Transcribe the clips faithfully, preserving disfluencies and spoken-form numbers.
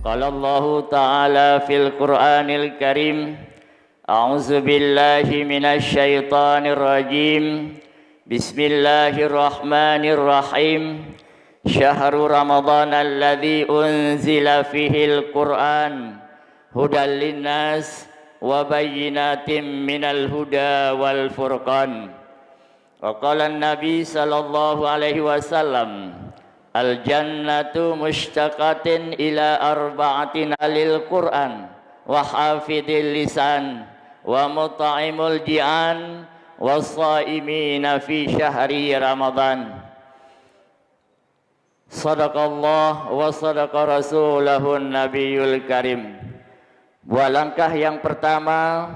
Qala Allahu ta'ala fil Qur'anil Karim, a'udzu billahi minasy syaithanir rajim. Bismillahirrahmanirrahim. Syahru Ramadhan alladzi unzila fihil Qur'an hudal linnas wa bayyinatim minal huda wal furqan. Wa qala Nabi sallallahu alaihi wasallam, "Al-jannatu mushtaqatin ila arba'atin, alil Qur'an, wa hafidhil lisan, wa mut'imul ji'an, wa shaimina fi syahri Ramadan." Sadaqallah wa sadaqa rasulahun nabiyul karim. Buah langkah yang pertama,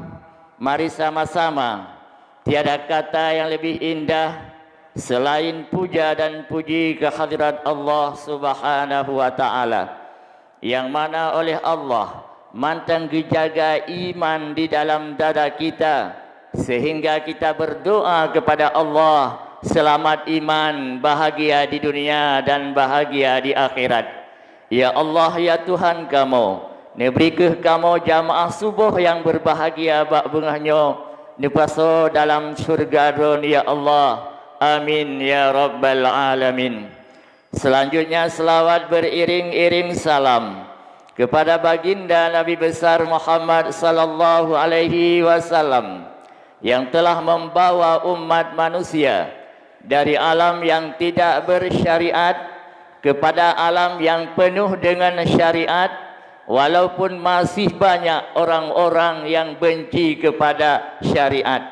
mari sama-sama, tiada kata yang lebih indah selain puja dan puji kehadirat Allah Subhanahu wa Ta'ala, yang mana oleh Allah mantong geujaga iman di dalam dada kita, sehingga kita berdoa kepada Allah, selamat iman, bahagia di dunia dan bahagia di akhirat. Ya Allah, ya Tuhan kamoe, neubri kheueh kamoe jamaah suboh nyang berbahagia bak beungoh nyoe, neupasoe dalam syurga Droe, ya Allah. Amin, ya Rabbal Alamin. Selanjutnya, selawat beriring-iring salam kepada Baginda Nabi Besar Muhammad sallallahu alaihi wasallam, yang telah membawa umat manusia dari alam yang tidak bersyariat kepada alam yang penuh dengan syariat, walaupun masih banyak orang-orang yang benci kepada syariat.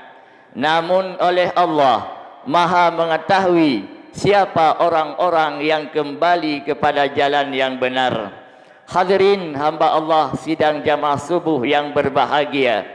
Namun oleh Allah Maha Mengetahui siapa orang-orang yang kembali kepada jalan yang benar. Hadirin hamba Allah sidang jamaah subuh yang berbahagia.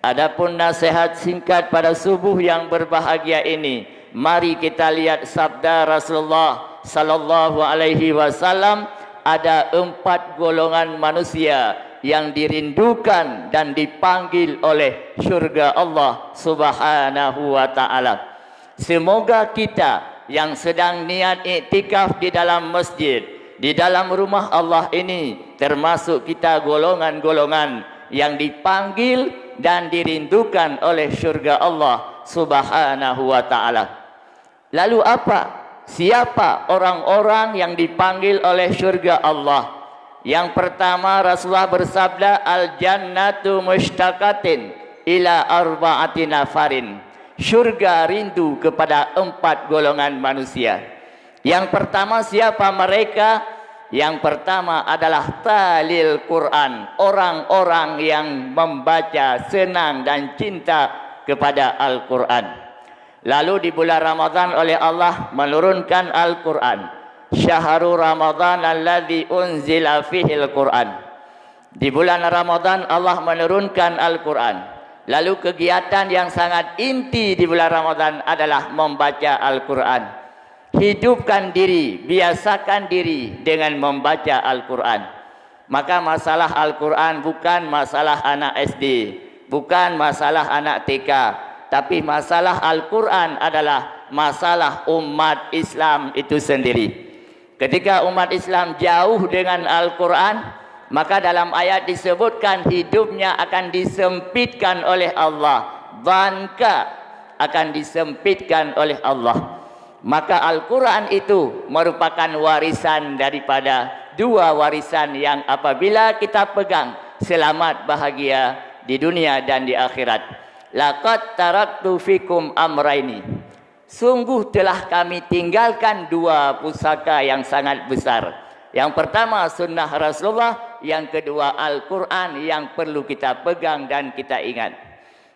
Adapun nasihat singkat pada subuh yang berbahagia ini, mari kita lihat sabda Rasulullah sallallahu alaihi wasallam, ada empat golongan manusia yang dirindukan dan dipanggil oleh syurga Allah Subhanahu wa Ta'ala. Semoga kita yang sedang niat iktikaf di dalam masjid, di dalam rumah Allah ini, termasuk kita golongan-golongan yang dipanggil dan dirindukan oleh syurga Allah Subhanahu wa Ta'ala. Lalu apa? Siapa orang-orang yang dipanggil oleh syurga Allah? Yang pertama, Rasulullah bersabda, "Al-jannatu mushtaqatin ila arba'ati nafarin." Syurga rindu kepada empat golongan manusia. Yang pertama, siapa mereka? Yang pertama adalah talil Quran, orang-orang yang membaca, senang dan cinta kepada Al-Quran. Lalu di bulan Ramadan oleh Allah menurunkan Al-Quran. Syahru Ramadan alladzi unzila fihil Quran. Di bulan Ramadan Allah menurunkan Al-Quran. Lalu kegiatan yang sangat inti di bulan Ramadan adalah membaca Al-Quran. Hidupkan diri, biasakan diri dengan membaca Al-Quran. Maka masalah Al-Quran bukan masalah anak S D, bukan masalah anak T K, tapi masalah Al-Quran adalah masalah umat Islam itu sendiri. Ketika umat Islam jauh dengan Al-Quran, maka dalam ayat disebutkan hidupnya akan disempitkan oleh Allah. Dhanka, akan disempitkan oleh Allah. Maka Al-Quran itu merupakan warisan daripada dua warisan yang apabila kita pegang, selamat bahagia di dunia dan di akhirat. "Laqad taraktu fikum amraini." Sungguh telah kami tinggalkan dua pusaka yang sangat besar. Yang pertama sunnah Rasulullah, yang kedua Al-Quran yang perlu kita pegang dan kita ingat.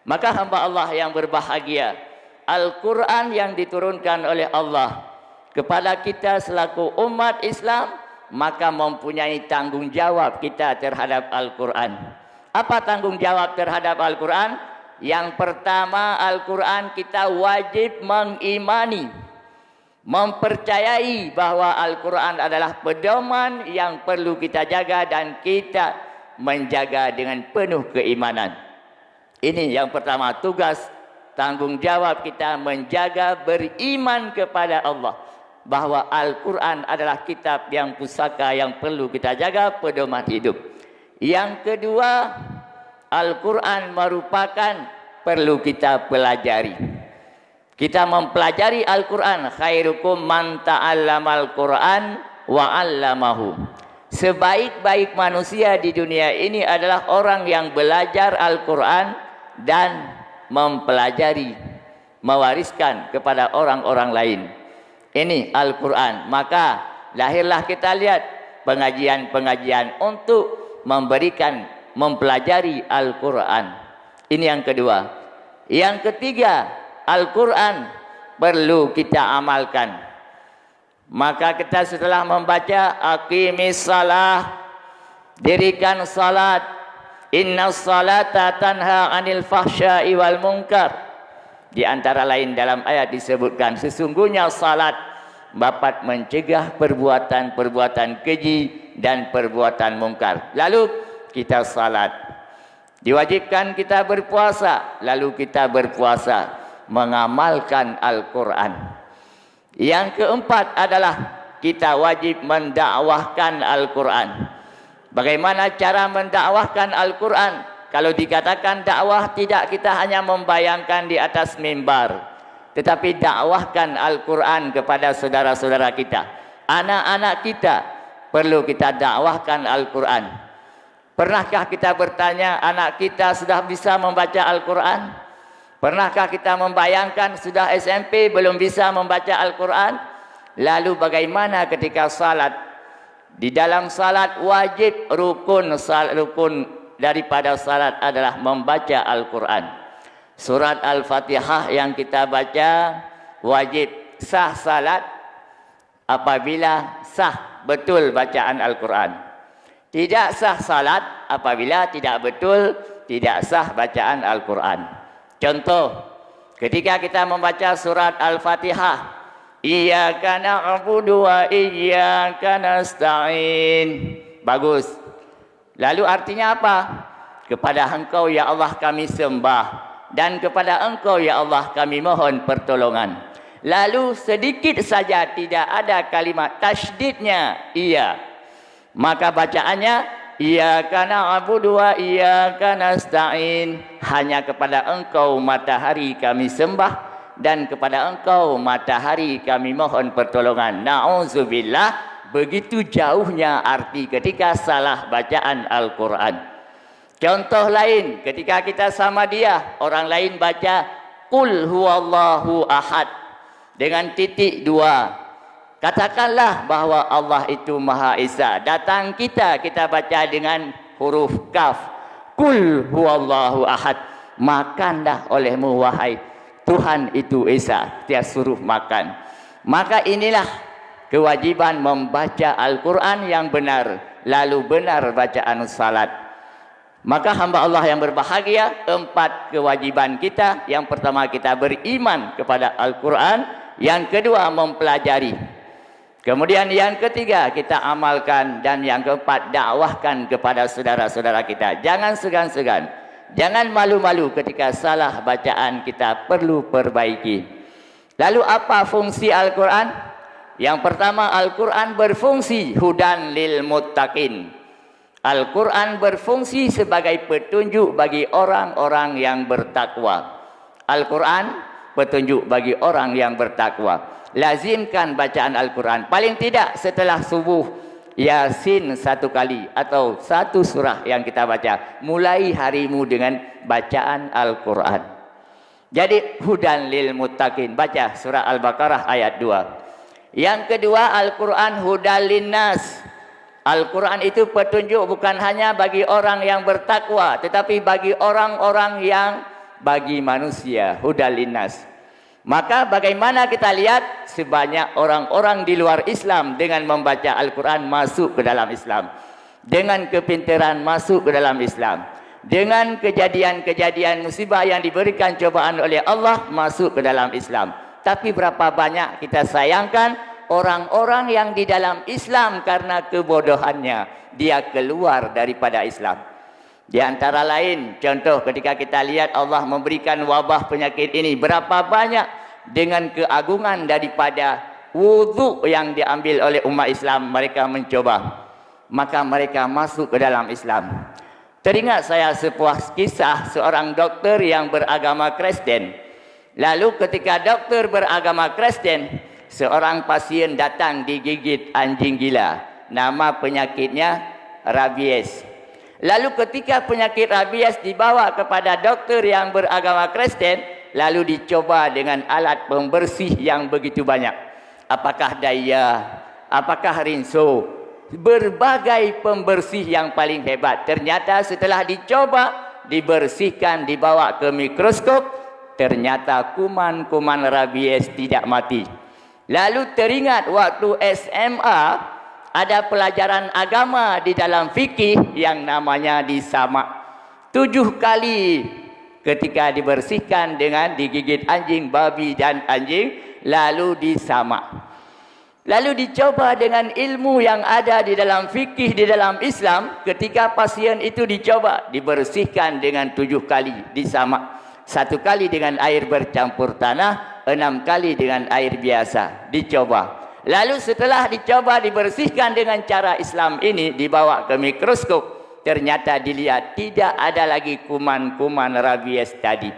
Maka hamba Allah yang berbahagia, Al-Quran yang diturunkan oleh Allah kepada kita selaku umat Islam, maka mempunyai tanggung jawab kita terhadap Al-Quran. Apa tanggung jawab terhadap Al-Quran? Yang pertama, Al-Quran kita wajib mengimani, mempercayai bahwa Al-Quran adalah pedoman yang perlu kita jaga dan kita menjaga dengan penuh keimanan. Ini yang pertama, tugas, tanggung jawab kita menjaga, beriman kepada Allah. bahwa Al-Quran adalah kitab yang pusaka yang perlu kita jaga pedoman hidup. Yang kedua, Al-Quran merupakan perlu kita pelajari. Kita mempelajari Al-Quran, "Khairukum man ta'allamal Quran wa 'allamahu." Sebaik-baik manusia di dunia ini adalah orang yang belajar Al-Quran dan mempelajari, mewariskan kepada orang-orang lain. Ini Al-Quran. Maka, lahirlah kita lihat pengajian-pengajian untuk memberikan, mempelajari Al-Quran. Ini yang kedua. Yang ketiga, Al-Quran perlu kita amalkan. Maka kita setelah membaca, "Aqimis salah", dirikan salat, "Innas salata tanha 'anil fahsya'i wal munkar." Di antara lain dalam ayat disebutkan, sesungguhnya salat dapat mencegah perbuatan-perbuatan keji dan perbuatan mungkar. Lalu kita salat. Diwajibkan kita berpuasa, lalu kita berpuasa, mengamalkan Al-Quran. Yang keempat adalah kita wajib mendakwahkan Al-Quran. Bagaimana cara mendakwahkan Al-Quran? Kalau dikatakan dakwah, tidak kita hanya membayangkan di atas mimbar, tetapi dakwahkan Al-Quran kepada saudara-saudara kita. Anak-anak kita perlu kita dakwahkan Al-Quran. Pernahkah kita bertanya, anak kita sudah bisa membaca Al-Quran? Pernahkah kita membayangkan sudah S M P belum bisa membaca Al-Quran? Lalu bagaimana ketika salat? Di dalam salat wajib rukun sal-, rukun daripada salat adalah membaca Al-Quran. Surat Al-Fatihah yang kita baca wajib sah salat apabila sah betul bacaan Al-Quran. Tidak sah salat apabila tidak betul, tidak sah bacaan Al-Quran. Contoh, ketika kita membaca surat Al-Fatihah, "Iyyaka na'budu wa iyyaka nasta'in." Bagus. Lalu artinya apa? "Kepada Engkau, ya Allah, kami sembah, dan kepada Engkau, ya Allah, kami mohon pertolongan." Lalu sedikit saja tidak ada kalimat tasydidnya, "iya". Maka bacaannya, "Iyyaka na'budu wa iyyaka nasta'in." Hanya kepada Engkau matahari kami sembah, dan kepada Engkau matahari kami mohon pertolongan. Na'udzubillah, begitu jauhnya arti ketika salah bacaan Al-Quran. Contoh lain, ketika kita sama dia, orang lain baca, "Qul huwallahu ahad", dengan titik dua. Katakanlah bahwa Allah itu Maha Esa. Datang kita, kita baca dengan huruf kaf. "Qul huwallahu ahad." Makanlah olehmu, wahai Tuhan itu Esa. Dia suruh makan. Maka inilah kewajiban membaca Al-Quran yang benar, lalu benar bacaan salat. Maka hamba Allah yang berbahagia, empat kewajiban kita. Yang pertama, kita beriman kepada Al-Quran. Yang kedua, mempelajari. Kemudian yang ketiga, kita amalkan. Dan yang keempat, dakwahkan kepada saudara-saudara kita. Jangan segan-segan. Jangan malu-malu ketika salah bacaan kita perlu perbaiki. Lalu apa fungsi Al-Quran? Yang pertama, Al-Quran berfungsi hudan lil muttaqin. Al-Quran berfungsi sebagai petunjuk bagi orang-orang yang bertakwa. Al-Quran petunjuk bagi orang yang bertakwa. Lazimkan bacaan Al-Quran. Paling tidak setelah subuh, Yasin satu kali atau satu surah yang kita baca. Mulai harimu dengan bacaan Al-Quran. Jadi, hudan lil muttaqin. Baca surah Al-Baqarah ayat dua. Yang kedua, Al-Quran hudan linnas. Al-Quran itu petunjuk bukan hanya bagi orang yang bertakwa, tetapi bagi orang-orang yang, bagi manusia, hudan linnas. Maka bagaimana kita lihat sebanyak orang-orang di luar Islam dengan membaca Al-Quran masuk ke dalam Islam, dengan kepintaran masuk ke dalam Islam, dengan kejadian-kejadian musibah yang diberikan cobaan oleh Allah masuk ke dalam Islam. Tapi berapa banyak kita sayangkan orang-orang yang di dalam Islam karena kebodohannya dia keluar daripada Islam. Di antara lain, contoh ketika kita lihat Allah memberikan wabah penyakit ini, berapa banyak dengan keagungan daripada wudhu yang diambil oleh umat Islam, mereka mencoba. Maka mereka masuk ke dalam Islam. Teringat saya sebuah kisah seorang doktor yang beragama Kristen. Lalu ketika doktor beragama Kristen, seorang pasien datang digigit anjing gila. Nama penyakitnya rabies. Lalu ketika penyakit rabies dibawa kepada doktor yang beragama Kristen, lalu dicoba dengan alat pembersih yang begitu banyak. Apakah Daia, apakah Rinso, berbagai pembersih yang paling hebat. Ternyata setelah dicoba, dibersihkan, dibawa ke mikroskop, ternyata kuman-kuman rabies tidak mati. Lalu teringat waktu S M A, ada pelajaran agama di dalam fikih yang namanya disamak. Tujuh kali ketika dibersihkan dengan digigit anjing, babi dan anjing, lalu disamak. Lalu dicoba dengan ilmu yang ada di dalam fikih di dalam Islam, ketika pasien itu dicoba, dibersihkan dengan tujuh kali, disamak. Satu kali dengan air bercampur tanah, enam kali dengan air biasa. Dicoba. Lalu setelah dicoba dibersihkan dengan cara Islam ini, dibawa ke mikroskop, ternyata dilihat tidak ada lagi kuman-kuman rabies tadi.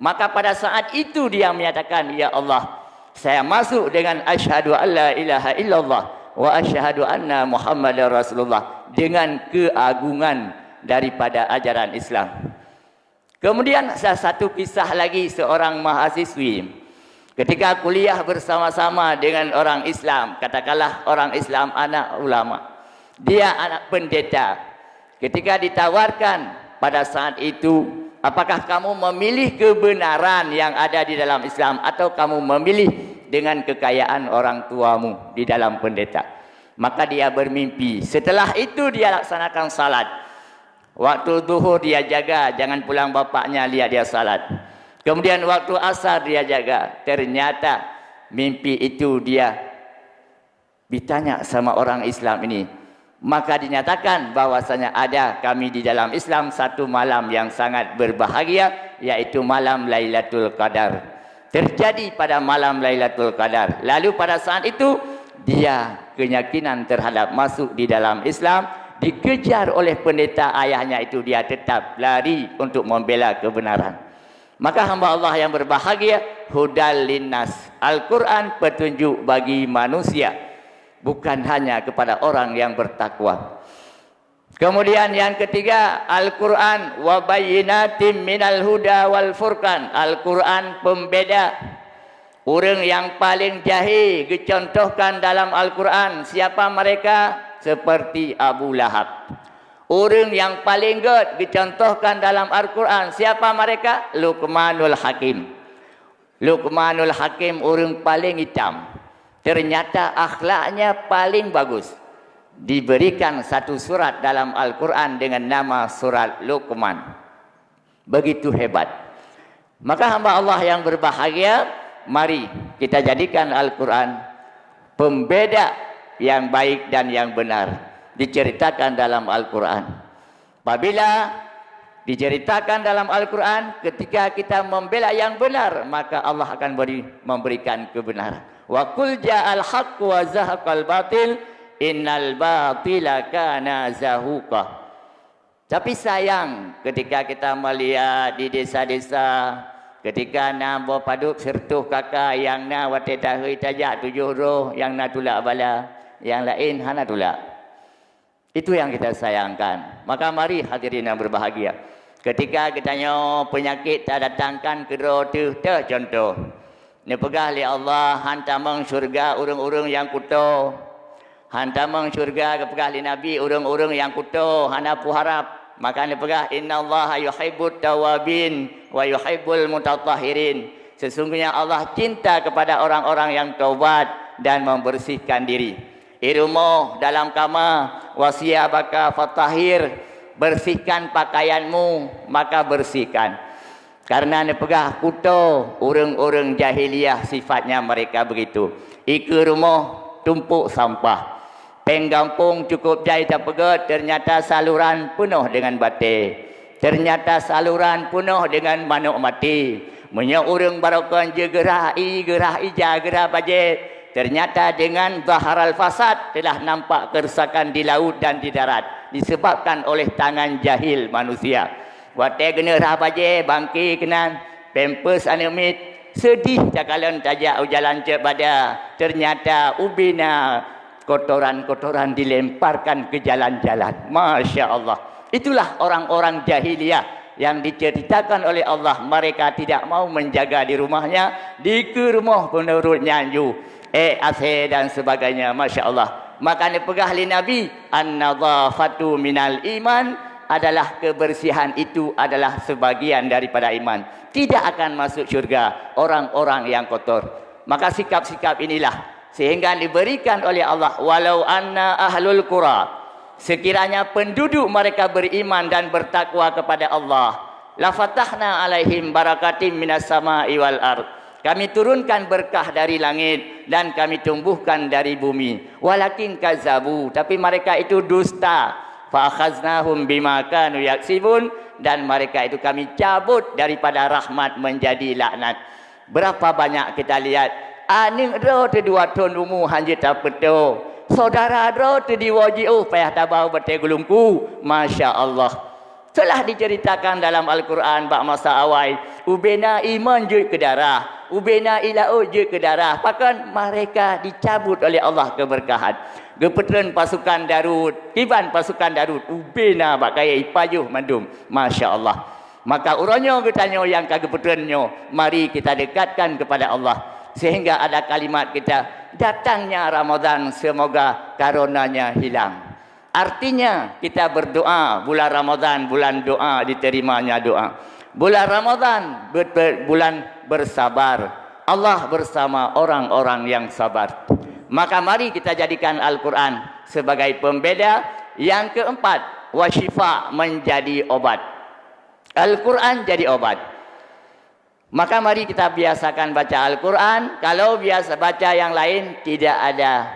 Maka pada saat itu dia menyatakan, "Ya Allah, saya masuk dengan asyhadu an la ilaha illallah wa asyhadu anna Muhammadar Rasulullah, dengan keagungan daripada ajaran Islam." Kemudian salah satu kisah lagi seorang mahasiswi. Ketika kuliah bersama-sama dengan orang Islam, katakanlah orang Islam anak ulama. Dia anak pendeta. Ketika ditawarkan pada saat itu, "Apakah kamu memilih kebenaran yang ada di dalam Islam atau kamu memilih dengan kekayaan orang tuamu di dalam pendeta?" Maka dia bermimpi. Setelah itu dia laksanakan salat. Waktu zuhur dia jaga, jangan pulang bapaknya lihat dia salat. Kemudian waktu asar dia jaga. Ternyata mimpi itu dia ditanya sama orang Islam ini. Maka dinyatakan bahwasanya ada kami di dalam Islam satu malam yang sangat berbahagia, yaitu malam Lailatul Qadar. Terjadi pada malam Lailatul Qadar. Lalu pada saat itu, dia keyakinan terhadap masuk di dalam Islam, dikejar oleh pendeta ayahnya itu, dia tetap lari untuk membela kebenaran. Maka hamba Allah yang berbahagia, hudal linnas, Al-Quran petunjuk bagi manusia, bukan hanya kepada orang yang bertakwa. Kemudian yang ketiga, Al-Quran wa bayyinatim minal huda wal furqan. Al-Quran pembeda. Ureuëng yang paling jahé geucontohkan dalam Al-Quran, siapa mereka? Seperti Abu Lahab. Ureuëng yang paling gét geucontohkan dalam Al-Quran, siapa mereka? Luqmanul Hakim. Luqmanul Hakim ureuëng paling hitam. Ternyata akhlaknya paling bagus. Diberikan satu surat dalam Al-Quran dengan nama surat Luqman. Begitu hebat. Maka hamba Allah yang berbahagia, mari kita jadikan Al-Quran pembeda yang baik dan yang benar. Diceritakan dalam Al-Quran. Apabila diceritakan dalam Al-Quran, ketika kita membela yang benar, maka Allah akan beri, memberikan kebenaran. Wa qul ja'al haqq wa zahaqal batil, innal batila kana zahuqa. Tapi sayang, ketika kita melihat di desa-desa, ketika na boh padub sireutoh kaka nyang na watée tahôi tajak tujoh droe nyang na tulak bala, nyang laén hana tulak. Itu yang kita sayangkan. Maka mari hadirin yang berbahagia, ketika kita nyoe peunyakét tadatangkan keudroe teuh, teuh contoh, neupeugah lé Allah, "Han tamong syeuruga ureuëng-ureuëng nyang kuto." Han tamong syeuruga geupeugah lé Nabi, "Ureuëng-ureuëng nyang kuto hana peuharab." Maka neupeugah, "Innallaha yuhibbut tawabin wa yuhibbul mutatahhirin." Sesungguhnya Allah cinta kepada orang-orang yang taubat dan membersihkan diri. I rumoh dalam kama, "Wa siyabaka fatahhir," bersihkan pakaianmu, maka bersihkan. Karena neupeugah kuto ureuëng-ureuëng jahiliyah sifatnya mereka begitu. Ikeue rumoh tumpok sampah. Péng gampông cukup jai tapeugét, ternyata saluran peunoh dengan batée. Ternyata saluran peunoh dengan manok maté. Meunyoe ureuëng barokon jeuet geurhah ié, geurhah ija, geurhah bajée, Ternyata dengan zaharal fasad, telah nampak kerusakan di laut dan di darat disebabkan oleh tangan jahil manusia. Watée geuneuk rhah bajée, bangke keunan, pampers aneuëk miet, seudeh takalon tajak u jalan cot bada, ternyata ubena kotoran-kotoran dilemparkan ke jalan-jalan. Masya Allah. Itulah orang-orang jahiliyah yang diceritakan oleh Allah, mereka tidak mau menjaga di rumahnya, dikeue rumoh meunurot nyan ju. Eh, asée dan sebagainya, masya Allah. Maka neupeugah lé Nabi, "An-nadhafatu minal iman," adalah kebersihan itu adalah sebagian daripada iman. Tidak akan masuk syurga orang-orang yang kotor. Maka sikap-sikap inilah sehingga diberikan oleh Allah, "Walau anna ahlul qura," sekiranya penduduk mereka beriman dan bertakwa kepada Allah, "lafatahna alaihim barakatim minas sama'i wal ard," Kami turunkan berkah dari langit dan Kami tumbuhkan dari bumi. Walakin kazzabu, tapi mereka itu dusta. Fa akhaznahum bima kanu yaksibun, dan mereka itu Kami cabut daripada rahmat menjadi laknat. Berapa banyak kita lihat, aneuëk droe teuh dua thon umu hana jeuet tapeutoe, saudara droe teuh diwoe jiôh payah tabau batée gulungku. Masya Allah. Telah diceritakan dalam Al-Quran bak masa awai, ubena iman jeuet keu darah, ubena ié laôt jeuet keu darah, pakon mereka dicabut oleh Allah keberkahan. Geupeutreun pasukan Daud, kiban pasukan Daud, ubena bak kayée ipajoh mandum. Masya Allah. Maka uroe nyoe geutanyoe nyang ka geupeutreun nyoe, mari kita dekatkan kepada Allah. Sehingga ada kalimat kita, "Datangnya Ramadan, semoga karonanya hilang." Artinya, kita berdoa, bulan Ramadan, bulan doa, diterimanya doa. Bulan Ramadan, be-, be-, bulan bersabar. Allah bersama orang-orang yang sabar. Maka mari kita jadikan Al-Quran sebagai pembeda. Yang keempat, wasyifa, menjadi obat. Al-Quran jadi obat. Maka mari kita biasakan baca Al-Quran. Kalau biasa baca yang lain, tidak ada,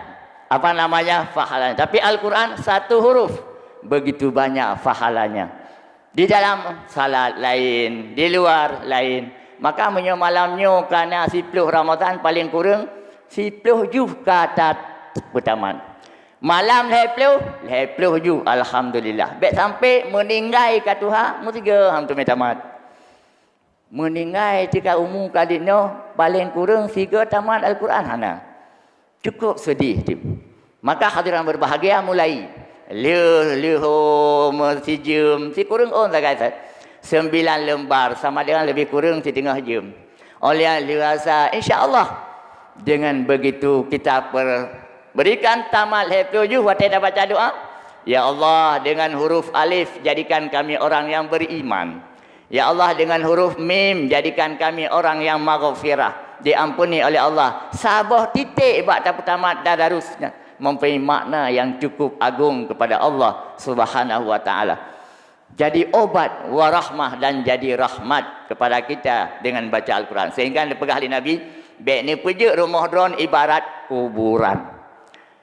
apa namanya, pahalanya. Tapi Al-Quran satu huruf, begitu banyak pahalanya. Di dalam salat lain, di luar lain. Maka meunyoe malam nyoe ka na siploh Ramadan, paling kurang siploh juh ka tapeutamat. Malam lhée ploh, lhée ploh juh, alhamdulillah. Bék sampai meuninggai ka tuha, meusigoe han teumé tamat. Meuninggai tika umu ka dinoe, paléng kureueng sigoe tamat Al-Quran hana. Cukup seudeh teuh. Maka hadirin berbahagia, mulai lheueh, lheueh ho meusijeuem, sikureueng ôn sagai sa-, sembilan lembar sama dengan lebih kureueng siteungoh jeuem. Oleh lheueh asa, insya Allah, dengan begitu kita per-, berikan tamat lhée ploh juh watée tabaca doa, "Ya Allah, dengan huruf alif jadikan kami orang yang beriman. Ya Allah, dengan huruf mim jadikan kami orang yang maghfirah, diampuni oleh Allah." Saboh titik bak tapeutamat tadarus nyan mempunyai makna yang cukup agung kepada Allah Subhanahu wa Taala. Jadi obat wa rahmah dan jadi rahmat kepada kita dengan baca Al-Quran. Sehingga dipeugah lé Nabi, "Bék neupeujeuet rumoh droen ibarat kuburan."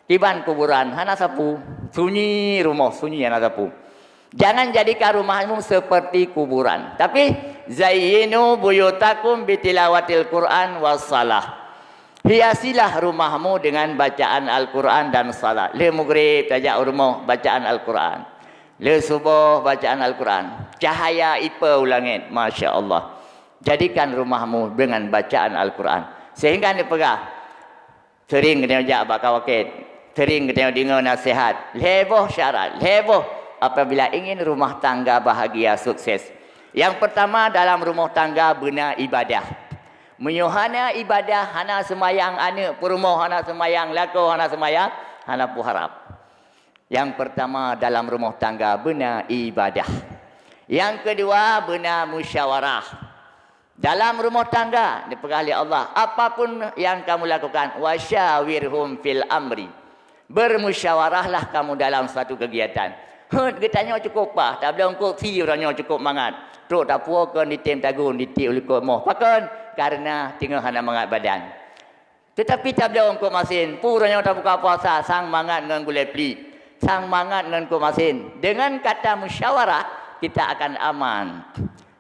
Kiban kuburan, hana sapeue. Sunyi rumoh, sunyi, hana sapeue. Jangan jadikan rumahmu seperti kuburan. Tapi, "Zayyinu buyutakum bitilawatil Quran was salah." Hiasilah rumahmu dengan bacaan Al-Quran dan salat. Lheueh mugrib, tajak u rumoh, bacaan Al-Quran. Lheueh suboh, bacaan Al-Quran. Cahaya ipe u langét, masya Allah. Jadikan rumahmu dengan bacaan Al-Quran. Sehingga dipeugah, sering geutanyoe jak bak kawaket, sering geutanyoe deungoe nasihat. Lhée boh syarat, lhée boh apabila ingin rumah tangga bahagia, sukses. Yang pertama, dalam rumah tangga beuna ibadah. Meunyoe hana ibadah, hana seumayang, aneuëk peurumoh hana seumayang, lakoe hana seumayang, hana peue harab. Yang pertama, dalam rumah tangga beuna ibadah. Yang kedua, beuna musyawarah. Dalam rumah tangga, dipeugah lé Allah, apapun yang kamu lakukan, "Wa syawirhum fil amri." Bermusyawarahlah kamu dalam suatu kegiatan. Heuet geutanyoe cukup paih, tabloe eungkôt sie uroe nyoe cukup mangat. Trok tapuwoe keu ditém tagun, ditik u likot moh. Pakon? Karena teungoh hana mangat badan. Teutapi tabloe eungkôt masin, peue uroe nyoe tabuka puasa, sang mangat ngon gulée pliek, sang mangat ngon eungkôt masin. Dengan kata musyawarah, kita akan aman.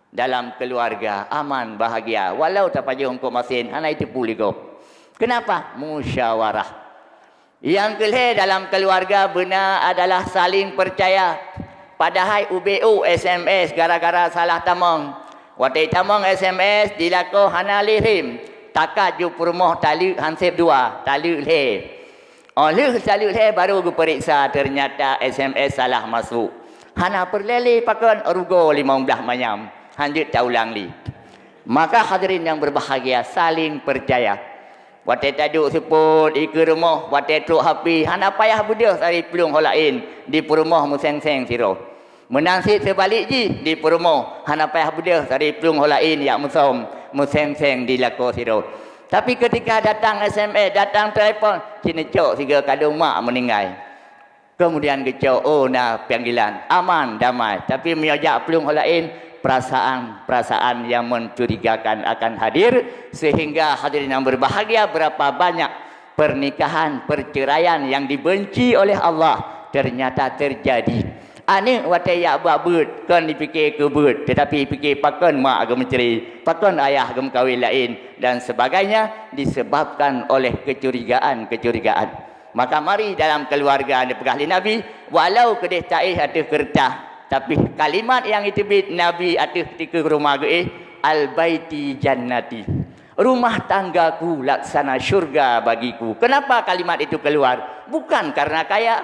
Dalam keluarga, aman, bahagia. Walau tapajoh eungkôt masin, hana jiteupeue lé gob. Kenapa? Musyawarah. Nyang keu lhée dalam keuluwarga beuna adalah saling peucaya. Padahai ubé-u S M S gara-gara salah tamong. Watée tamong S M S dilakoe hana lé rhem, takat ju peurumoh taleuek hanseb dua, taleuek lhée. Óh lheueh taleuek lhée baru geupeuriksa, teunyata S M S salah masôk. Hana peureulée lé pakon rugoe limong blaih manyam. Hanjeuet taulang lé. Maka hadirin nyang beubahgia, saling peucaya. Watée taduek seupôt dikeue rumoh, watée trok H P, hana payah beudôh sabe plueng ho laén, di peurumoh meuseng-seng sidroe. Meunan cit seubalik jih, di peurumoh hana payah beudôh sabe plueng ho laén jak musöm, meuseng-seng dilakoe sidroe. Tapi keutika datang S M S, datang telepon, cit neucok sigoe kadong mak meuninggai. Kemudian geucok, oh, na panggilan, aman, damai. Tapi meunyoe jak plueng ho laén, perasaan-perasaan yang mencurigakan akan hadir, sehingga hadirin yang berbahagia, berapa banyak pernikahan, perceraian yang dibenci oleh Allah ternyata terjadi. Aneuk watée jak bak beuet, kon dipike keu beuet, tetapi pike pakon mak geumeucre, pakon ayah geumeukawen laén, dan sebagainya, disebabkan oleh kecurigaan-kecurigaan. Maka mari dalam keuluwarga neupeugah lé Nabi, walau keudeh taéh ateueh keureutah, tapi kalimat nyang jiteubiet Nabi ateueh tikeue rumoh geuéh, "Al baiti jannati." Rumah tanggaku laksana syurga bagiku. Kenapa kalimat itu keluar? Bukan karena kaya.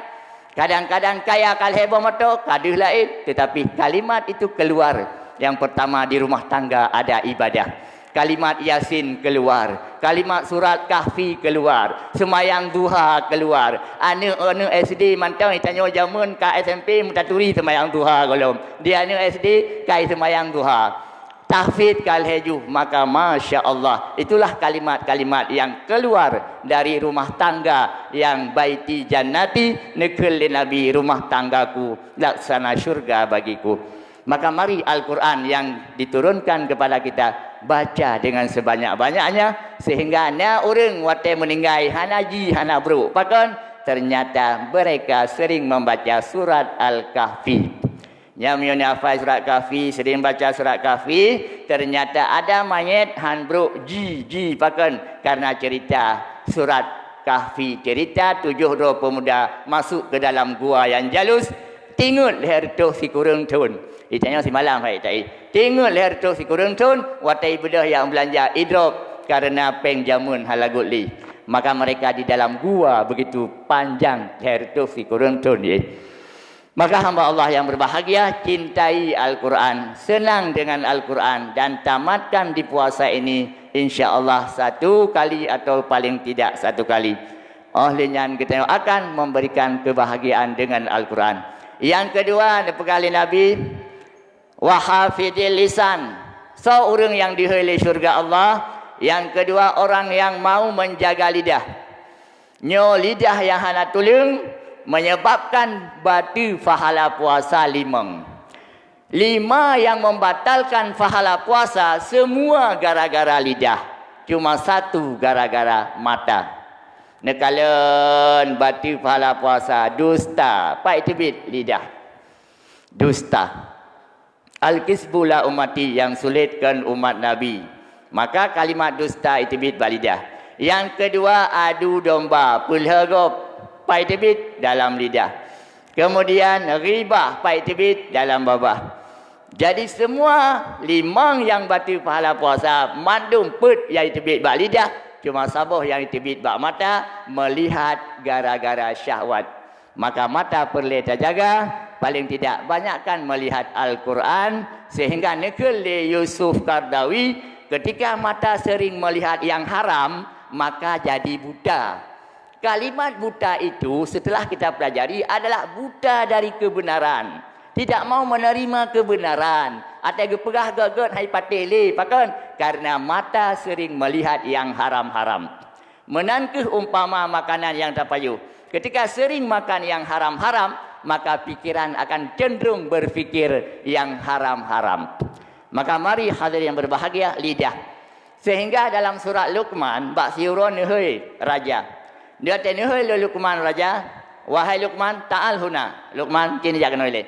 Kadang-kadang kaya ka lhée boh moto, ka deuh laén, tetapi kalimat itu keluar. Yang pertama, di rumah tangga ada ibadah. Kalimat Yasin keluar, kalimat surat Kahfi keluar, seumayang duha keluar. Aneuk-aneuk S D mantong, tanyoe jameun ka S M P meutaturi seumayang duha gohlom. Di aneuk S D kai seumayang duha. Tahfidz ka lhée jih, maka masya Allah. Itulah kalimat-kalimat yang keluar dari rumah tangga yang baiti jannati, neukheun lé Nabi, rumah tanggaku laksana syurga bagiku. Maka mari Al-Quran yang diturunkan kepada kita baca dengan sebanyak-banyaknya, sehingga na ureuëng watée meuninggai hana ji hana brok. Pakon? Ternyata mereka sering membaca surat Al-Kahfi. Nyang meunyoe hafai surat Kahfi, sering baca surat Kahfi, ternyata ada manyét han brok ji, ji pakon? Karena cerita surat Kahfi, cerita tujuh droe pemuda masuk ke dalam gua yang jalus, tingeut lhée reutôh sikureueng thon. Itanyoe simalam hai tai. Tingeut lhée reutôh sikureueng thon, watée beudôh nyang beulanja idrop karena péng jameun hana lagot lé. Maka mereka di dalam gua begitu panjang lhée reutôh sikureueng thon jih. Maka hamba Allah yang berbahagia, cintai Al-Quran, senang dengan Al-Quran, dan tamatkan di puasa ini, insya Allah satu kali atau paling tidak satu kali. Oleh nyan, kita akan memberikan kebahagiaan dengan Al-Quran. Yang kedua, dipeugah lé Nabi, "Wahafidil lisan." So ureuëng yang dihôi lé syurga Allah. Yang kedua, orang yang mau menjaga lidah. Nyoe lidah nyang hana tuleueng menyebabkan bateue pahala puasa limong. Lima yang membatalkan pahala puasa semua gara-gara lidah. Cuma satu gara-gara mata. Neukalon bateue pahala puasa, dusta, pai teubiet lidah. Dusta. Al-kizbu la ummati, yang sulet kon umat Nabi. Maka kalimat dusta iteubiet bak lidah. Yang kedua, adu domba, peulheueh gob, pai teubiet dalam lidah. Kemudian ghibah, pai teubiet dalam babah. Jadi semua limong nyang bateue pahala puasa, mandum peuet nyang iteubiet bak lidah, cuma saboh nyang iteubiet bak mata, melihat gara-gara syahwat. Maka mata peureulée tajaga, paling tidak banyakkan melihat Al-Quran, sehingga neukheun lé Yusuf Qaradawi, ketika mata sering melihat yang haram, maka jadi buta. Kalimat buta itu setelah kita pelajari adalah buta dari kebenaran. Tidak mau menerima kebenaran. Atau geupeugah gét-gét hai patéh lé, pakon? Karena mata sering melihat yang haram-haram. Meunan kheueh umpama makanan nyang tapajoh. Ketika sering makan yang haram-haram, maka pikiran akan cenderung berpikir yang haram-haram. Maka mari hadirin yang berbahagia, lidah. Sehingga dalam surat Luqman, bak siuroe neuhôi raja. Dia teuh neuhôi lé Luqman raja, "Wahai Luqman, ta'al huna." Luqman, sini jak keunoe lé.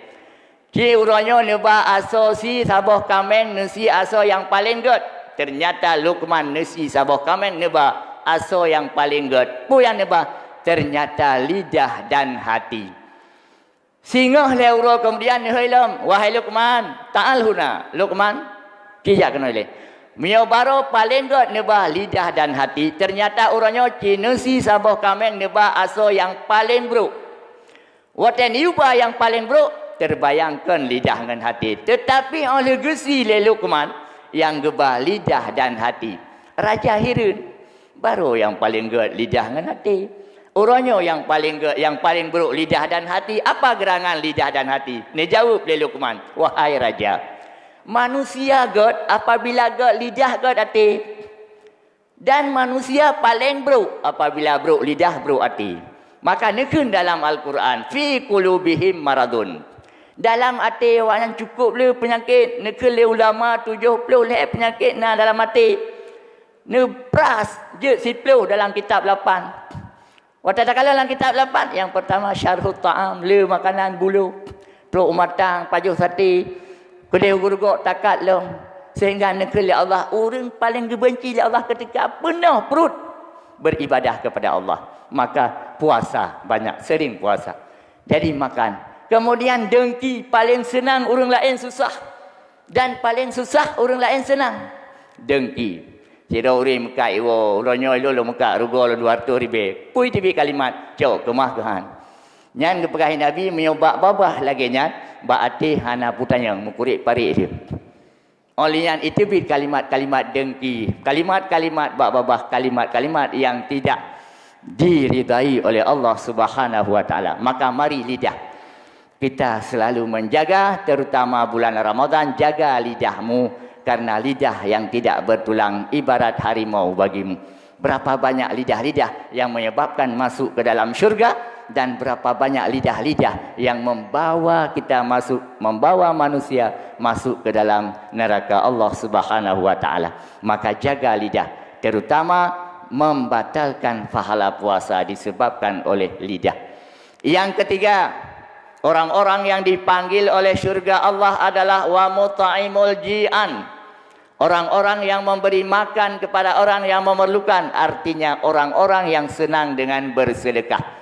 Ci uroe nyoe neuba asoe sie saboh kaméng, neusie asoe nyang paleng gét. Ternyata Luqman neusie saboh kaméng neuba Asoe nyang paleng gét. Peue nyang neuba? Ternyata lidah dan hati. Singoh lhée uroe keumudian neuhôi lom, "Wahai Luqman, ta'al huna." "Luqman, ci jak keunoe lé." Meunyoe barô paleng gét neuba lidah dan hati, ternyata uroe nyoe ci neusie saboh kaméng neuba asoe nyang paleng brôk. Watée neuba nyang paleng brôk, teubayangkan lidah ngon hati. Teutapi óh lheueh geusie lé Luqman, nyang geuba lidah dan hati. Raja hireuen, barô nyang paleng gét lidah ngon hati. Uroe nyoe nyang paleng gét, nyang paleng brôk lidah dan hati. Apa geurangan lidah dan hati? Neujaweueb lé Luqman, "Wahai raja, manusia gét apabila gét lidah gét até." Dan manusia paleng brôk apabila brôk lidah brôk até. Maka neukheun dalam Al-Qur'an, "Fi qulubihim maradun." Dalam até awaknyan cukôp le peunyakét, neukheun lé ulama tujoh ploh lhée peunyakét na dalam até. Neupras jeuet siploh dalam kitab lapan. Watée takalon lam kitab lapan, nyang peurtama syarhut ta'am, le makanan bulo, trok u matang, pajoh saté, keudeh u gurugok takat lom, sehingga neukheun lé Allah ureuëng paleng geubenci lé Allah ketika peunoh pruet beribadah kepada Allah. Maka puasa, banyak sering puasa. Jadi makan. Kemudian dengki, paleng seunang ureuëng laén susah. Dan paleng susah ureuëng laén seunang. Dengki. Sidroe ureuëng meukat iwoe, "Uroe nyoe ilôn lôn meukat rugoe lôn dua reutôh ribée." Peue teubiet kalimat, "Cok keumah keuhan." Nyan geupeugah Nabi, meunyoe bak babah lagée nyan, bak até hana peutanyong, meukurek parek dia. Oleh nyan, iteubiet kalimat-kalimat dengki, kalimat-kalimat bak babah, kalimat-kalimat yang tidak diridai oleh Allah Subhanahu wa Taala. Maka mari lidah kita selalu menjaga, terutama bulan Ramadan, jaga lidahmu, karena lidah yang tidak bertulang ibarat harimau bagimu. Berapa banyak lidah-lidah yang menyebabkan masuk ke dalam syurga, dan berapa banyak lidah-lidah yang membawa kita masuk, membawa manusia masuk ke dalam neraka Allah Subhanahu wa Taala. Maka jaga lidah, terutama membatalkan pahala puasa disebabkan oleh lidah. Yang ketiga, orang-orang yang dipanggil oleh syurga Allah adalah wa mut'imul ji'an. Orang-orang yang memberi makan kepada orang yang memerlukan, artinya orang-orang yang senang dengan bersedekah.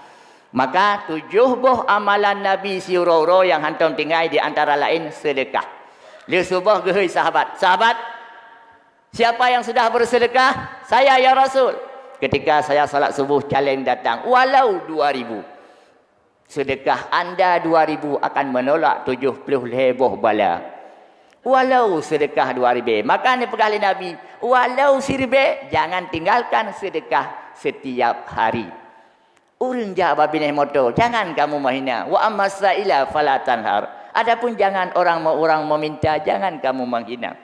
Maka tujoh boh amalan Nabi siuroe-uroe nyang hantom tinggai, di antara laén sedekah. Lheueh suboh geuhôi sahabat, "Sahabat, siapa yang sudah bersedekah?" "Saya, ya Rasul." "Ketika saya salat subuh, caleng datang, walau dua ribu. Sedekah anda dua ribu akan menolak tujoh ploh lhée boh bala." Walau sedekah dua ribée. Maka neupeugah lé Nabi, "Walau siribée, jangan tinggalkan sedekah setiap hari." Ureuëng jak bak binéh moto, jangan kamu menghina. "Wa ammas sa'ila fala tanhar." Adapun jangan orang me-, orang meminta, jangan kamu menghina.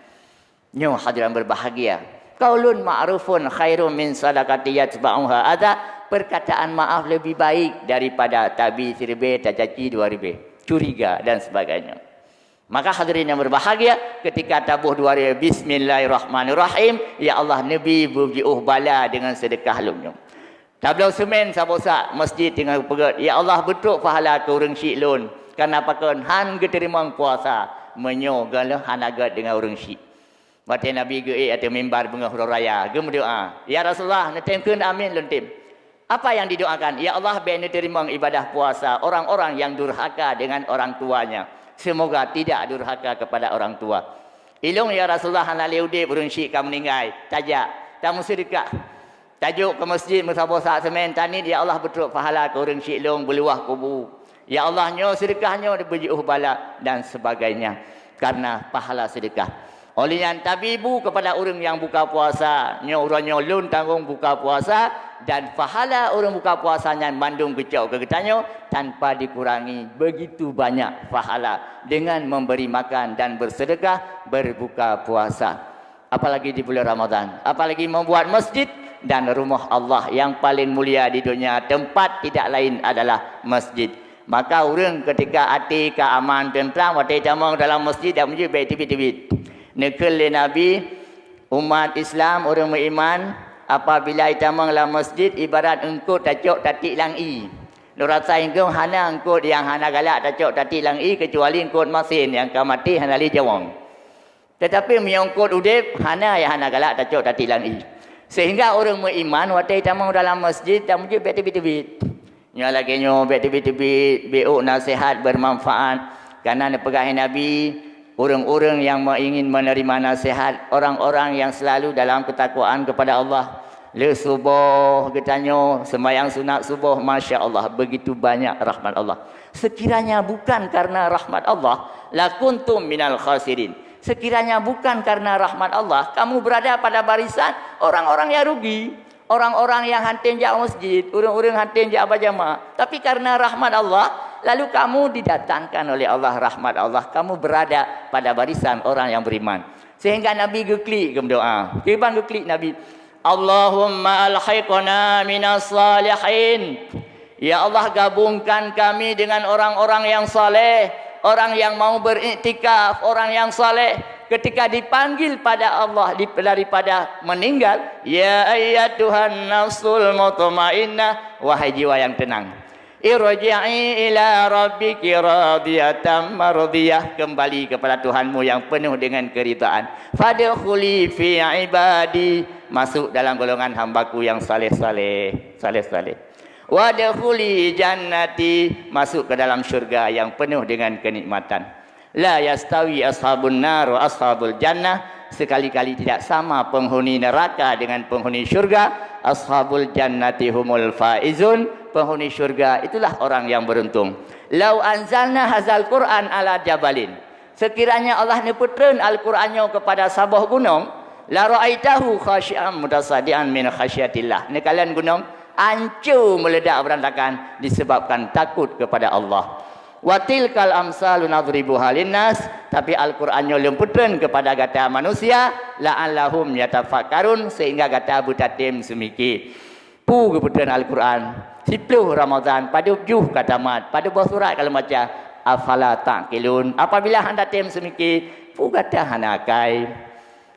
Nyoe hadirin berbahagia. "Qaulun ma'rufun khairum min sadaqati yatba'uha adza." Perkataan maaf lebih baik daripada tabi siribée, tacaci dua ribée, curiga dan sebagainya. Maka hadirin yang berbahagia, ketika taboh dua ribée, "Bismillahirrahmanirrahim, ya Allah, neubi beujiôh bala dengan sedekah lôn nyoe." Tabloe seumén saboh sak, masjid teungoh peugét, "Ya Allah, beutrok pahala keu ureuëng syik lôn, karena pakon han geuteurimong puasa meunyoe gohlom hana gét deungon ureuëng syik." Watée Nabi geuék ateueh mimbar beungoh uroe raya, geumeudoá, "Ya Rasulullah, neutem kheun amin lôn tem." Apa yang didoakan? "Ya Allah, bèk neuteurimong ibadah puasa orang-orang yang durhaka dengan orang tuanya. Semoga tidak durhaka kepada orang tua." "Ilôn, ya Rasulullah, hana lé udeb, ureuëng syik ka meuninggai." Tajak, tameuseudeukah. Tajok keu masjid meusaboh sak seumén, taniet, "Ya Allah, beutrok pahala keu ureuëng syik lôn beuluwah kubu. Ya Allah, nyoe seudeukah nyoe beujiôh bala," dan sebagainya. Karena pahala seudeukah. Óh lheueh nyan, tabi bu kepada ureuëng nyang buka puasa. Nyoe uroe nyoe lôn tanggong buka puasa, dan pahala ureuëng buka puasa nyan mandum geucok keu geutanyoe tanpa dikurangi. Begitu banyak pahala dengan memberi makan dan bersedekah berbuka puasa. Apalagi di bulan Ramadan, apalagi membuat masjid dan rumah Allah yang paling mulia di dunia, tempat tidak lain adalah masjid. Maka ureuëng ketika até ka aman teuntram, watée tamong dalam masjid dan meujeuet bèk teubiet-teubiet. Neukheun lé Nabi, umat Islam, ureuëng meuiman, apabila itamong lam masjid, ibarat eungkôt tacok tatiek lam ié. Lôn rasa inggong hana eungkôt nyang hana galak tacok tatiek lam ié, keucuali eungkôt masin nyang ka maté hana lé jawöng. Teutapi meunyoe eungkôt udeb, hana nyang hana galak tacok tatiek lam ié. Sehingga ureuëng meuiman watée tamong dalam masjid dan mujib bék teubiet-teubiet. Nyoe lagée nyoe bék teubiet-teubiet, bék naseuhat bermanfaat. Karena neupeugah Nabi, ureuëng-ureuëng yang ingin menerima nasihat, orang-orang yang selalu dalam ketakwaan kepada Allah. Le suboh geutanyoe, sembahyang sunat suboh, masya Allah, begitu banyak rahmat Allah. Sekiranya bukan karena rahmat Allah, lakuntum minal khasirin. Sekiranya bukan karena rahmat Allah, kamu berada pada barisan orang-orang yang rugi, orang-orang yang hana tem jak masjid, ureuëng-ureuëng hana tem jak bajamaah. Tapi karena rahmat Allah, lalu kamu didatangkan oleh Allah rahmat Allah, kamu berada pada barisan orang yang beriman. Sehingga Nabi geuklik geudoa. Kiban geuklik Nabi, "Allahumma alhiqna minas salihin." Ya Allah, gabungkan kami dengan orang-orang yang saleh, orang yang mau beriktikaf, orang yang saleh. Ketika dipanggil pada Allah di, daripada meninggal, "Ya ayyatuhan nafsul mutmainnah, wahai jiwa yang tenang. Irji'i ila rabbiki radiyatan mardiyah." Kembali kepada Tuhanmu yang penuh dengan keridaan. "Fadkhuli fi ibadi." Masuk dalam golongan hambaku yang saleh-saleh, saleh-saleh. "Wadkhuli jannati." Masuk ke dalam syurga yang penuh dengan kenikmatan. "La yastawi ashabun nar wa ashabul jannah." Sekali-kali tidak sama penghuni neraka dengan penghuni syurga. "Ashabul jannati humul faizun." Penghuni syurga itulah orang yang beruntung. "Lau anzalna hazal Qur'an ala jabalin." Sekiranya Allah neupeutreun Al-Quran nyoe kepada saboh gunong, "La ra'aitahu khasyi'an mutasaddian min khasyiatillah." Neukalon gunong anco meuledak beurantakan disebabkan takut kepada Allah. "Wa tilkal amsalu nadribuha linnas." Tapi Al-Quran nyoe lôn peutreun kepada gata manusia, "la'allahum yatafakkarun," sehingga gata beutatem seumike. Peue geupeutreun Al-Quran? Siploh Ramadhan, padub juh ka tamat, padub boh surat ka lôn baca. "Afala ta'qilun?" Apabila hana tem seumike, peue gata hana akai?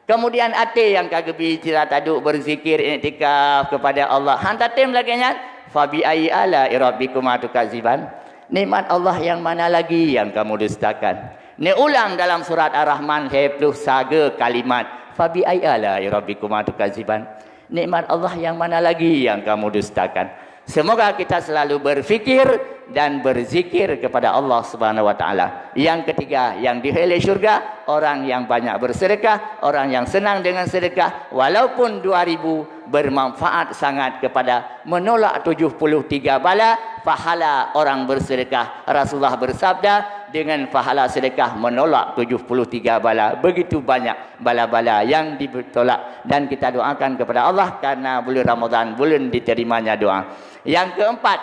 Kemudian até nyang ka geubi sira taduek beuzikir iktikaf kepada Allah, hana tem lagée nyan, "Fabi ayyi ala'i rabbikuma tukadziban?" Nikmat Allah yang mana lagi yang kamu dustakan? Neuulang dalam surat Ar-Rahman lhée ploh saga kalimat, "Fabi ayyi ala'i rabbikuma tukadziban?" Nikmat Allah yang mana lagi yang kamu dustakan? Semoga kita selalu berfikir dan berzikir kepada Allah Subhanahu wa Taala. Yang ketiga, yang dihilé syurga, orang yang banyak bersedekah, orang yang senang dengan sedekah, walaupun dua ribu, bermanfaat sangat kepada menolak tujuh puluh tiga bala. Pahala orang bersedekah, Rasulullah bersabda, dengan pahala sedekah menolak tujuh puluh tiga bala. Begitu banyak bala-bala yang ditolak. Dan kita doakan kepada Allah karena bulan Ramadan, bulan diterimanya doa. Yang keempat,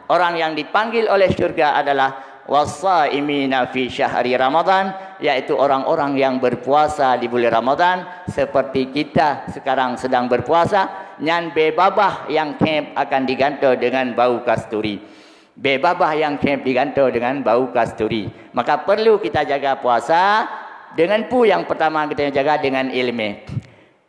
orang yang dipanggil oleh syurga adalah wasaimina fi syahri Ramadan, yaitu orang-orang yang berpuasa di bulan Ramadan, seperti kita sekarang sedang berpuasa, nyan bée babah nyang khép akan digantoe dengan bau kasturi. Bée babah nyang khép digantoe dengan bau kasturi. Maka perlu kita jaga puasa. Dengan peue nyang pertama kita jaga? Dengan ileumé.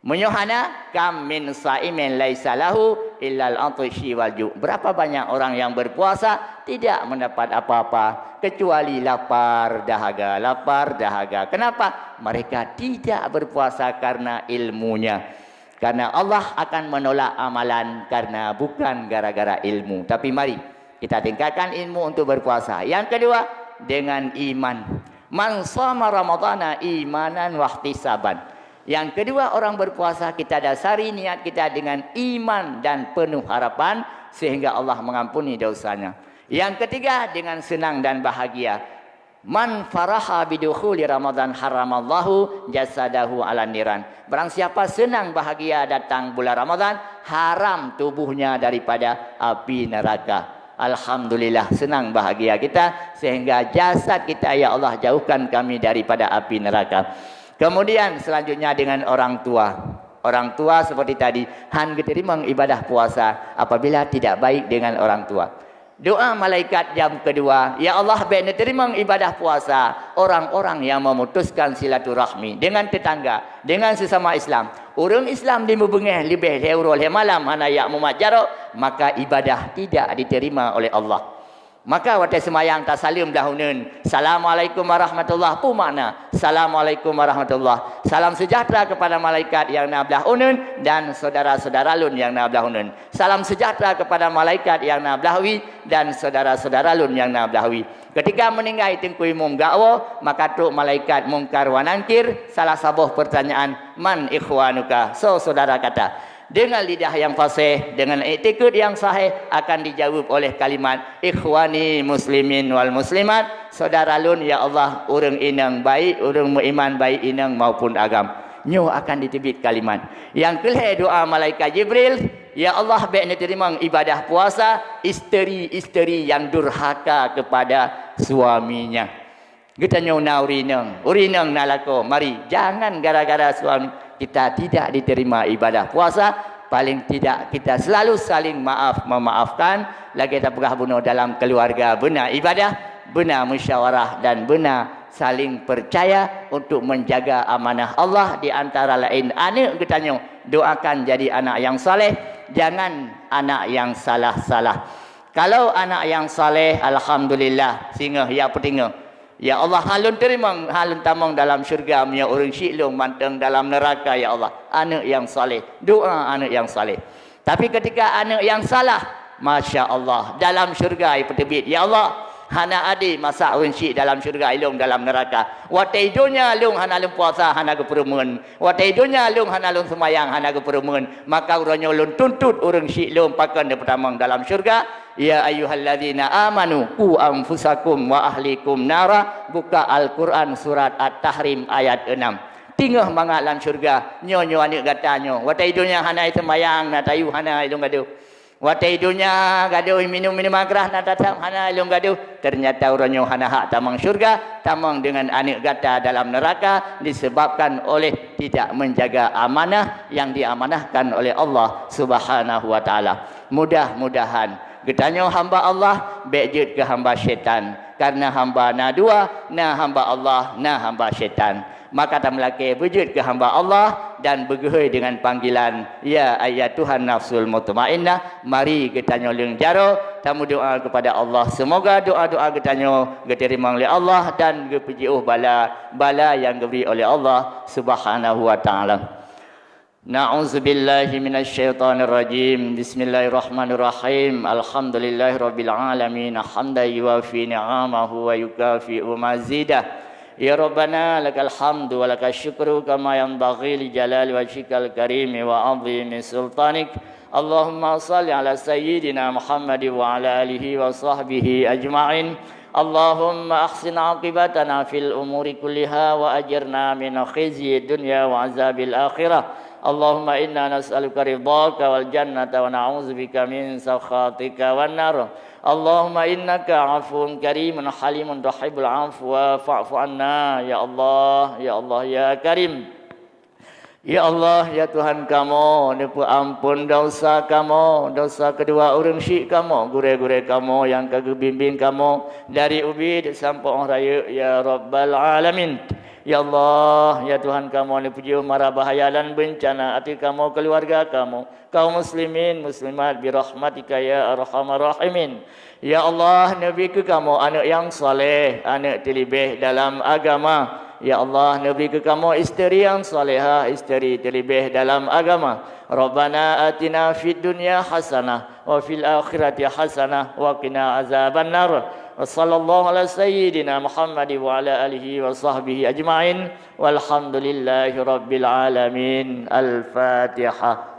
Meunyoe hana, "Kam min saimin laisa lahu illal atsyi wal ju'." Berapa banyak orang yang berpuasa tidak mendapat apa-apa kecuali lapar dahaga, lapar dahaga. Kenapa? Mereka tidak berpuasa karena ilmunya. Karena Allah akan menolak amalan karena bukan gara-gara ilmu. Tapi mari kita tingkatkan ilmu untuk berpuasa. Yang kedua, dengan iman. "Man shama Ramadhana imanan wahtisaban." Yang kedua, orang berpuasa kita dasari niat kita dengan iman dan penuh harapan sehingga Allah mengampuni dosanya. Yang ketiga, dengan senang dan bahagia. "Man faraha bidukhuli Ramadhan haramallahu jasadahu 'alan niran." Barang siapa senang bahagia datang bulan Ramadan, haram tubuhnya daripada api neraka. Alhamdulillah, senang bahagia kita sehingga jasad kita, ya Allah, jauhkan kami daripada api neraka. Kemudian selanjutnya dengan orang tua. Orang tua seperti tadi, han geuteurimong ibadah puasa apabila tidak baik dengan orang tua. Doa malaikat jam kedua, "Ya Allah, bék neuteurimong ibadah puasa orang-orang yang memutuskan silaturahmi dengan tetangga, dengan sesama Islam." Ureuëng Islam di meubeungéh leubeh lhée uroe lhée malam hana jak mumat jaroe, maka ibadah tidak diterima oleh Allah. Maka watée seumayang tasaleuem blah uneuen, "Assalamualaikum warahmatullah." Peue makna, "Assalamualaikum warahmatullah." Salam sejahtera kepada malaikat nyang na blah uneuen dan saudara-saudara lôn nyang na blah uneuen. Salam sejahtera kepada malaikat nyang na blah wie dan saudara-saudara lôn nyang na blah wie. Ketika meuninggai Teungku Imum Gakwo, maka trok malaikat Mungkar wa Nangkir, salah saboh pertanyaan, "Man ikhwanuka?" Soe saudara gata? Dengan lidah yang fasih, dengan iktikad yang sahih akan dijawab oleh kalimat, "Ikhwani muslimin wal muslimat," saudara lôn, ya Allah, ureuëng inong baik, ureuëng meuiman baik inong maupun agam. Nyoe akan diteubiet kalimat. Nyang keulhée doa malaikat Jibril, "Ya Allah, bék neuteurimong ibadah puasa isteri-isteri yang durhaka kepada suaminya." Geutanyoe na ureuëng inong, ureuëng inong na lakoe, mari, jangan gara-gara suami kita tidak diterima ibadah puasa, paling tidak kita selalu saling maaf memaafkan, lagée tapeugah bunoe dalam keluarga beuna ibadah, beuna musyawarah dan beuna saling percaya untuk menjaga amanah Allah, di antara lain aneuëk geutanyoe, doakan jadi anak yang saleh, jangan anak yang salah-salah. Kalau anak yang saleh, alhamdulillah, singoh ya peutingoh. Ya Allah, han lôn teurimong, han lôn tamong dalam syeuruga meunyoe ureuëng syiek lôn mantong dalam neuraka, ya Allah. Aneuëk nyang saleh, doa aneuëk nyang saleh. Tapi ketika aneuëk nyang salah, masya Allah, dalam syeuruga ipeuteubiet, ya Allah, hana adé masak ureuëng syiek dalam syeuruga, ilôn dalam neuraka. Watée donya lôn hana lôn puasa, hana geupeureumeun. Watée donya lôn hana lôn seumayang, hana geupeureumeun. Maka uroe nyoe lôn tuntot ureuëng syiek lôn pakon neupeutamong dalam syeuruga. "Ya ayyuhalladzina amanu, qu anfusakum wa ahlikum nara." Buka Al-Quran surat At-Tahrim ayat enam. Tingoh mangat lam syeuruga, nyoe-nyoe aneuëk gata nyoe. Watée donya hana seumayang, na tayue hana ilôn gadoh. Watée donya gadoh minum minuman keras, na tatap hana ilôn gadoh. Ternyata uroe nyoe hana hak tamong syeuruga, tamong deungon aneuëk gata dalam neuraka disebabkan oleh tidak menjaga amanah yang diamanahkan oleh Allah Subhanahu wa Taala. Mudah-mudahan geutanyoe hamba Allah bék jeuet keu hamba syaitan, karena hamba na dua, na hamba Allah, na hamba syaitan. Maka tameulakée beujeuet keu hamba Allah dan beugeuhôi deungon panggilan, "Ya ayyatuhan nafsul mutmainnah." Mari geutanyoe leueng jaroe tameudoa kepada Allah, semoga doa-doa geutanyoe geuteurimong lé Allah dan geupeujiôh bala, bala nyang geubri oleh Allah Subhanahu wa Taala. Na'udzubillahi minasyaitonirrajim. Bismillahirrahmanirrahim. Alhamdulillahirabbil alamin. Hamdan yuwafi ni'amahu wa yukafi'u mazidah. Ya Rabbana, lakal hamdu wa lakal syukru kama yanbaghi li jalali wajhikal karimi wa azimi sultanik. Allahumma shalli ala sayyidina Muhammad wa ala alihi wa sahbihi ajma'in. Allahumma ahsin aqibatana fil umuri kulliha wa ajirna min khizyi dunya wa azabil akhirah. Allahumma inna nas'aluka ridhaka wal jannata wa na'udzubika min sakhatika wan nar. Allahumma innaka afuwun karimun halimun tuhibbul afwa fa'fu anna. Ya Allah, ya Allah, ya Karim. Ya Allah, ya Tuhan kamoe, neupeuamphon desya kamoe, desya keudua ureuëng syiek kamoe, gurée-gurée kamoe nyang ka geubimbéng kamoe dari ubit sampoe 'oh rayeuk, ya Rabbal Alamin. Ya Allah, ya Tuhan kamoe, neupeujiôh mara bahaya dan beuncana ateueh kamoe, keuluwarga kamoe, kaum muslimin, muslimat, birahmatika ya arhamar rahimin. Ya Allah, neubri keu kamoe aneuëk nyang saleh, aneuëk teuleubeh dalam agama. Ya Allah, neubri keu kamoe isteri nyang salehah, isteri teuleubeh dalam agama. Rabbana atina fid dunya hasanah, wa fil akhirati hasanah, wa qina azabannar. Wa sallallahu ala sayyidina Muhammad wa ala alihi wa sahbihi ajma'in. Walhamdulillahi rabbil alamin. Al-Fatihah.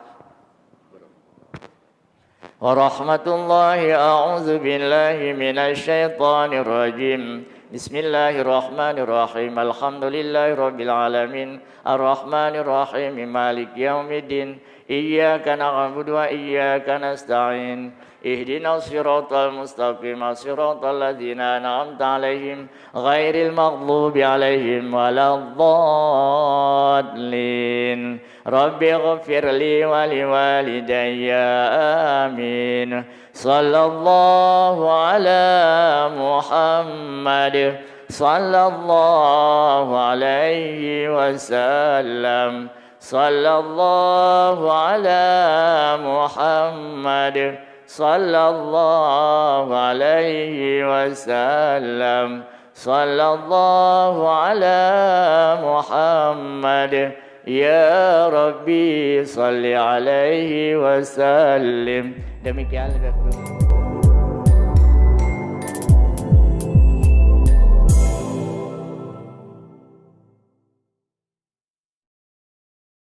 Warahmatullahi, a'udzu billahi minasy syaithanir rajim. Bismillahirrahmanirrahim. Alhamdulillahi rabbil alamin. Arrahmanirrahim. Maliki yaumiddin. Iyyaka na'budu wa iyyaka nasta'in. Ihdinas siratal mustaqim. Siratal ladzina an'amta 'alaihim ghairil maghdubi 'alaihim waladdallin. Rabbighfirli wa liwalidayya. Amin. Sallallahu ala Muhammad. Sallallahu alaihi wasallam. Sallallahu ala Muhammad. Sallallahu alaihi wasallam. Sallallahu ala Muhammad. Ya Rabbi, salli alaihi wasallim. Demikian lebih kurang.